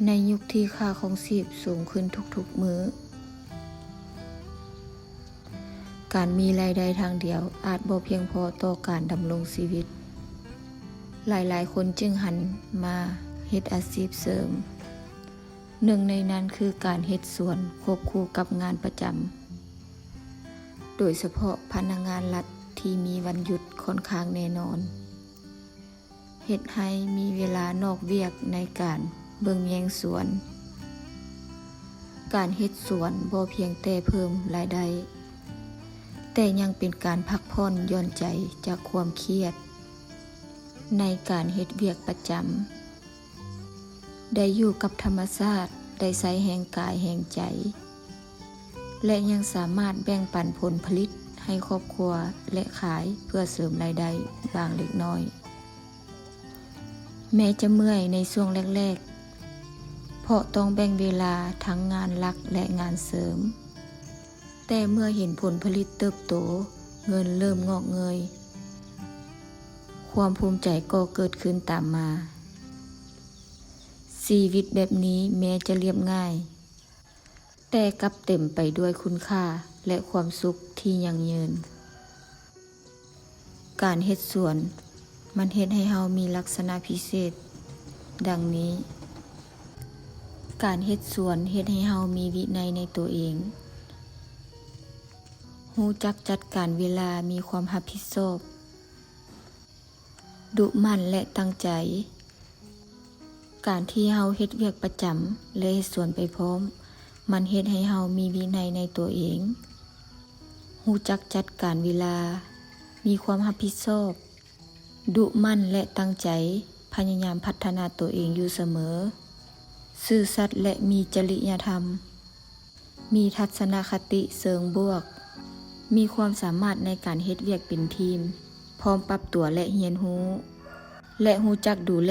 ໃນຍຸກທີ່ຄ່າຄອງຊີບສູງຂຶ້ນທຸກໆມື້, ການມີລາຍໄດ້ທາງດຽວອາດບໍ່ພຽງພໍຕໍ່ການດຳລົງຊີວິດ. ຫຼາຍໆຄົນຈຶ່ງຫັນມາເຮັດອາຊີບເສີມ. ໜຶ່ງໃນນັ້ນຄືການເຮັດສວນຄວບຄູ່ກັບງານປະຈຳ, ໂດຍສະເພາະພະນັກງານລັດທີ່ມີວັນຢຸດຂ້ອນຂ້າງແນ່ນອນ. ເຮັດໃຫ້ມີເວລານອກວຽກໃນການເບິ່ງແຍງສວນ. ການເຮັດສວນບໍ່ພຽງແຕ່ເພີ່ມລາຍໄດ້, ແຕ່ຍັງເປັນການພັກຜ່ອນຢ່ອນໃຈຈາກຄວາມຄຽດໃນການເຮັດວຽກປະຈຳ, ໄດ້ຢູ່ກັບທຳມະຊາດ, ໄດ້ໃຊ້ແຮງກາຍແຮງໃຈ ແລະ ຍັງສາມາດແບ່ງປັນຜົນຜະລິດໃຫ້ຄອບຄົວ ແລະ ຂາຍເພື່ອເສີມລາຍໄດ້ບາງເລັກນ້ອຍ. ແມ້ຈະເມື່ອຍໃນຊ່ວງແລກໆ ເພາະຕ້ອງແບ່ງເວລາທັງງານຫຼັກ ແລະ ງານເສີມ, ແຕ່ເມື່ອເຫັນຜົນຜະລິດເຕີບໂຕ, ເງິນເລີ່ມງອກເງີຍ, ຄວາມພູມໃຈກໍເກີດຂຶ້ນຕາມມາ. ຊີວິດແບບນີ້ແມ້ຈະລຽບງ່າຍ, ແຕ່ກັບເຕັມໄປດ້ວຍຄຸນຄ່າ ແລະ ຄວາມສຸກທີ່ຢັ້ງຍືນ. ການເຮັດສວນມັນເຮັດໃຫ້ເຮົາມີລັກສະນະພິເສດດັ່ງນີ້. ການເຮັດສວນເຮັດໃຫ້ເຮົາມີວິໄນໃນຕົວເອງ, ຮູ້ຈັກຈັດການເວລາ, ມີຄວາມຮັບຜິດຊອບ, ດຸໝັ່ນ ແລະ ຕັ້ງໃຈ. ການທີ່ເຮົາເຮັດວຽກປະຈຳ ແລະ ເຮັດສວນໄປພ້ອມ, ມັນເຮັດໃຫ້ເຮົາມີວິໄນໃນຕົວເອງ, ຮູ້ຈັກຈັດການເວລາ, ມີຄວາມຮັບຜິດຊອບ, ດຸໝັ່ນ ແລະ ຕັ້ງໃຈ, ພະຍາຍາມພັດທະນາຕົວເອງຢູ່ສະເໝີ, ຊື່ສັດ ແລະ ມີຈະລິຍະທຳ. ມີທັດສະນະຄະຕິເຊີງບວກ, ມີຄວາມສາມາດໃນການເຮັດວຽກເປັນທີມ, ພ້ອມປັບຕົວ ແລະ ຮຽນຮູ້, ແລະ ຮູ້ຈັກດູແລ